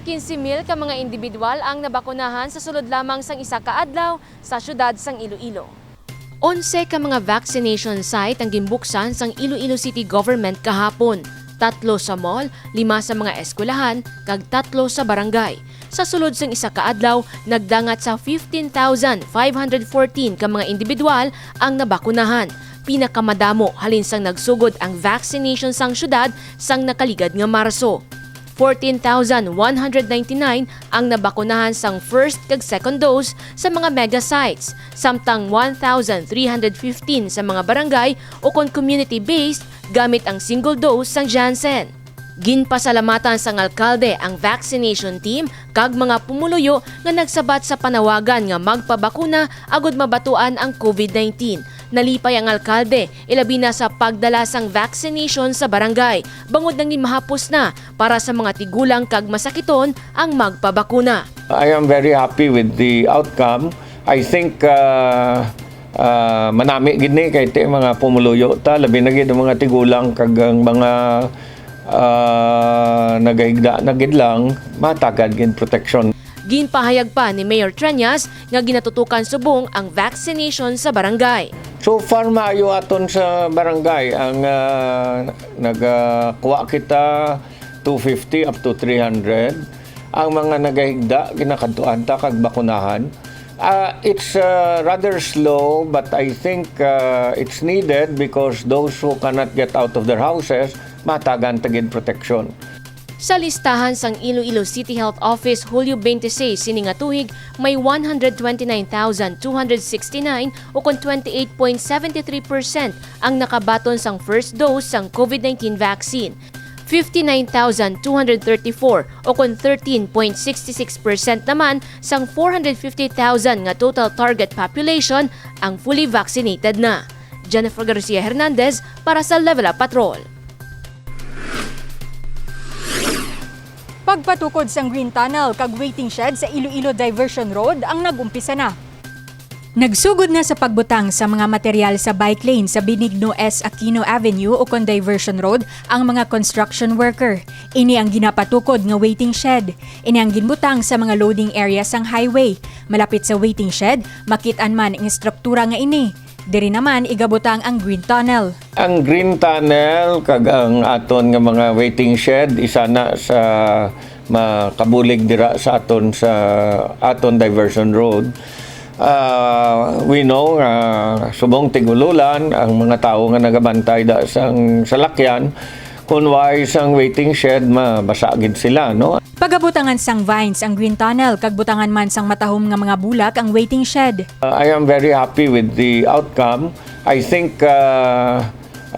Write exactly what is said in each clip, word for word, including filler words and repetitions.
Quince mil ka mga indibidwal ang nabakunahan sa sulod lamang sang isa ka adlaw sa siyudad sang Iloilo. Onse ka mga vaccination site ang ginbuksan sang Iloilo City Government kahapon, tatlo sa mall, lima sa mga eskwelahan, kag tatlo sa barangay. Sa sulod sang isa ka adlaw, nagdangat sa fifteen thousand five hundred fourteen ka mga indibidwal ang nabakunahan. Pinakamadamo halin sang nagsugod ang vaccination sang siyudad sang nakaligad nga Marso. Fourteen thousand one hundred ninety-nine ang nabakunahan sang first kag second dose sa mga mega sites, samtang one thousand three hundred fifteen sa mga barangay ukon community-based gamit ang single dose sang Janssen. Ginpasalamatan sang alkalde ang vaccination team kag mga pumuluyo nga nagsabat sa panawagan nga magpabakuna agud mabatuan ang COVID nineteen. Nalipay ang alkalde, ilabi na sa pagdala sang vaccination sa barangay, bangod nangin mahapos na para sa mga tigulang kag masakiton ang magpabakuna. I am very happy with the outcome. I think, uh, uh, manami gid ni kay ti mga pumuluyo ta, labi na gid ang mga tigulang kag ang mga, uh, nagahigda na gid lang, matagan gid proteksyon. Ginpahayag pa ni Mayor Treñas nga ginatutukan subong ang vaccination sa barangay. So far, maayo aton sa barangay ang, ah, nagakuha kita two fifty up to three hundred. Ang mga nagahigda, ginakadtuan ta kag bakunahan. Ah, it's, ah, rather slow, but I think, ah, it's needed because those who cannot get out of their houses, matagan ta gid proteksyon. Sa listahan sang Iloilo City Health Office, Hulyo twenty-six sini nga tuig, may one hundred twenty-nine thousand two hundred sixty-nine, o kon twenty-eight point seven three percent, ang nakabaton sang first dose sang COVID nineteen vaccine. Fifty-nine thousand two hundred thirty-four, o kon thirteen point six six percent naman sang four hundred fifty thousand nga total target population ang fully vaccinated na. Jennifer Garcia Hernandez para sa Level Up Patrol. Pagpatukod sang Green Tunnel kag waiting shed sa Iloilo Diversion Road ang nag-umpisa na. Nagsugod na sa pagbutang sa mga material sa bike lane sa Benigno S. Aquino Avenue, o kon Diversion Road, ang mga construction worker. Ini ang ginapatukod nga waiting shed. Ini ang ginbutang sa mga loading area sang highway. Malapit sa waiting shed, makit-an man ang estruktura nga ini. Diri naman igabutang ang Green Tunnel. Ang Green Tunnel kag ang aton nga mga waiting shed, isa na sa makabulig dira sa aton, sa aton Diversion Road. Ah, we know nga subong tig-ululan ang mga tawo nga nagabantay da sang salakyan, kun way sang waiting shed, mabasa gid sila, no? Pagabutangan sang vines ang Green Tunnel, kag butangan man sang matahom nga mga bulak ang waiting shed. Uh, I am very happy with the outcome. I think, uh,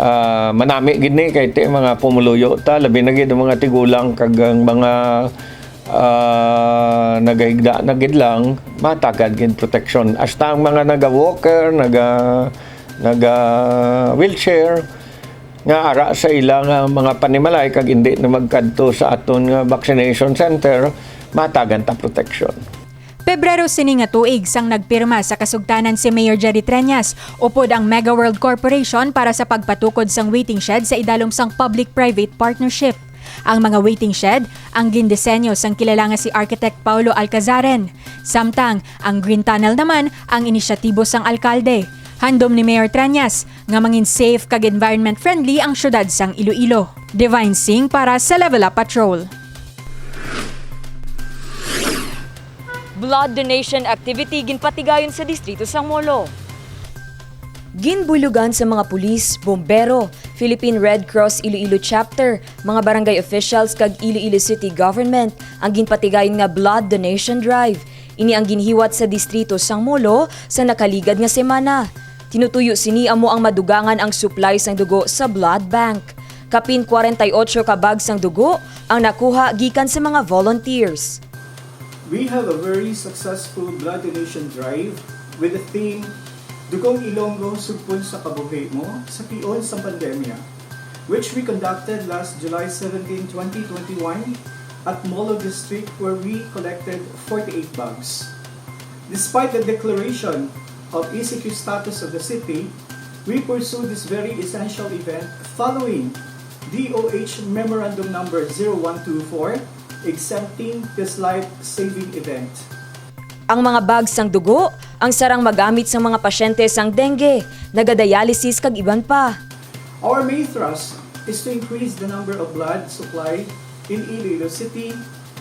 uh, manami gid ni kay ti mga pumuluyo ta, labi na gid ang mga tigulang kag ang mga, uh, nagahigda na gid lang, matagad gid proteksyon. Hasta ang mga naga-walker, naga, naga-wheelchair, nga ara sa ila nga mga panimalay kag indi na magkadto sa aton nga vaccination center, matagan ta proteksyon. Pebrero sini nga tuig sang nagpirma sa kasugtanan si Mayor Jerry Treñas upod ang Mega World Corporation para sa pagpatukod sang waiting shed sa idalom sang public-private partnership. Ang mga waiting shed ang gindisenyo sang kilala nga si Architect Paulo Alcazaren. Samtang, ang Green Tunnel naman ang inisyatibo sang alkalde. Handom ni Mayor Treñas nga mangin safe kag environment-friendly ang siyudad sang Iloilo. Divine Singh para sa Level Up Patrol. Blood donation activity ginpatigayon sa distrito sang Molo. Ginbulogan sa mga pulis, bombero, Philippine Red Cross Iloilo Chapter, mga barangay officials kag Iloilo City Government ang ginpatigayon nga blood donation drive. Ini ang ginhiwat sa distrito sang Molo sa nakaligad nga semana. Tinutuyo sini amo ang madugangan ang supply sang dugo sa blood bank. Kapin kwarenta y ocho ka bag sang dugo ang nakuha gikan sa mga volunteers. We have a very successful blood donation drive with the theme, Dugong Ilonggo, Sugpon sa Kabuhi Mo sa Tion sang Pandemya, which we conducted last July seventeen, twenty twenty-one at Molo District, where we collected forty-eight bags. Despite the declaration of E C Q status of the city, we pursue this very essential event following D O H Memorandum Number zero one two four, exempting this life-saving event. Ang mga bag sang dugo, ang sarang magamit sang mga pasyente sang dengue, nagadialysis kag iban pa. Our main thrust is to increase the number of blood supply in Iloilo City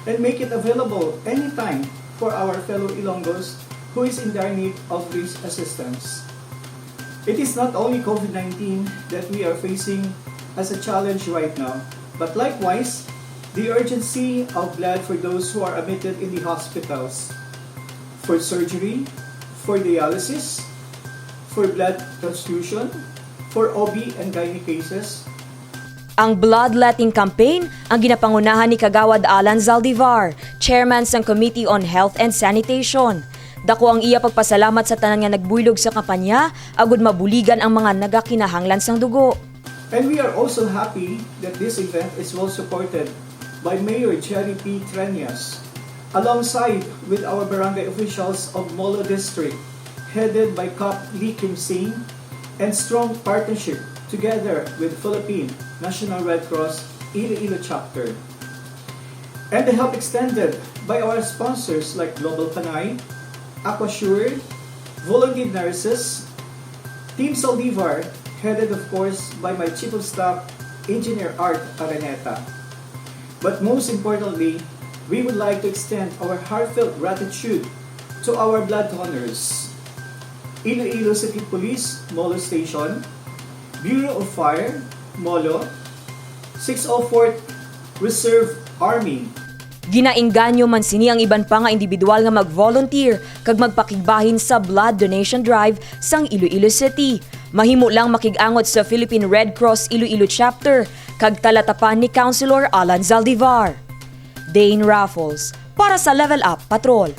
and make it available anytime for our fellow Ilonggos who is in dire need of this assistance. It is not only COVID nineteen that we are facing as a challenge right now, but likewise, the urgency of blood for those who are admitted in the hospitals for surgery, for dialysis, for blood transfusion, for O B and gynae cases. Ang bloodletting campaign ang ginapangunahan ni Kagawad Alan Zaldivar, chairman sang Committee on Health and Sanitation. Dako ang iya pagpasalamat sa tanan nga nagbuylog sa kampanya agud mabuligan ang mga nagakinahanglan sang dugo. And we are also happy that this event is well supported by Mayor Jerry P. Treñas, alongside with our barangay officials of Molo District, headed by Cop Lee Kim Sing, and strong partnership together with Philippine National Red Cross Iloilo Chapter. And the help extended by our sponsors like Global Panay, Aquasure, Volunteer Nurses, Team Zaldivar, headed of course by my Chief of Staff, Engineer Art Araneta. But most importantly, we would like to extend our heartfelt gratitude to our blood donors, Iloilo City Police, Molo Station, Bureau of Fire, Molo, six oh fourth Reserve Army. Ginaengganyo man sini ang iban pa nga individual nga mag-volunteer kag magpakigbahin sa blood donation drive sang Iloilo City. Mahimo lang makig-angot sa Philippine Red Cross Iloilo Chapter kag talatapan ni Councilor Alan Zaldivar. Dane Raffles para sa Level Up Patrol.